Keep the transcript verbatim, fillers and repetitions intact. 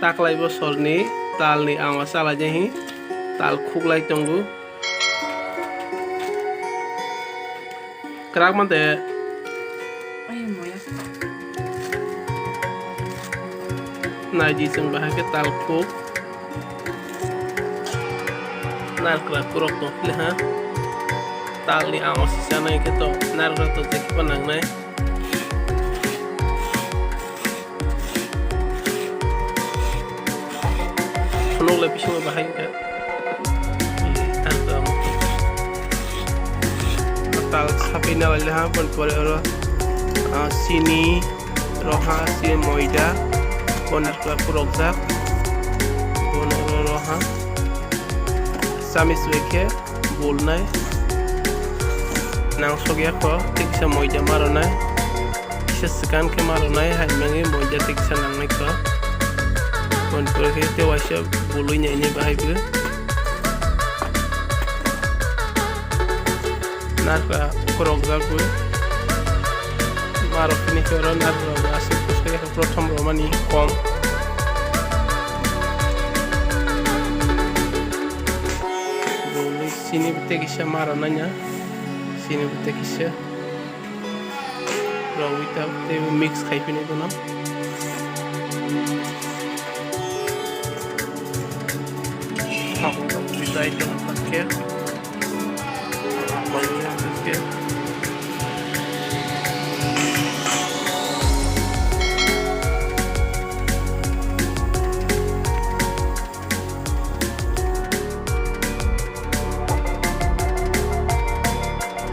Taklai bosorni talni ama chalaijak hi tal khuklai tongo. Kwrak mante. Ai moya. Naidi chwng bahai khe tal khuk. Narikra kwrwk tong phili ha. Talni ama sisa nai khe to narikra to jekma nangnai. Phunuk le bisingo bahai wngkha. Tal sapi nalai le ha, boni pore oro, ah, sini, roha, sini, moida, boni pore purokjak, boni oro roha, chamis bai khe bulnai, nangsok ya kho, tei kisa moida ma rwnai. Kisa swkang khe ma rwnai, hai mangwi moida tei kisa nangnai kho. Boni pore khe tei waisa bului nainai bahai bo. Narikra khorokjak bo. Ma rok hini khe oro narikra bo aswk bwswk ya khe prothom romani kom. Bului sini bo tei kisa ma rwnai na. Sini bo tei kisa. Rogwi ta tei mix khai phini bono. Hakhe ta item hakhe. Hakhe.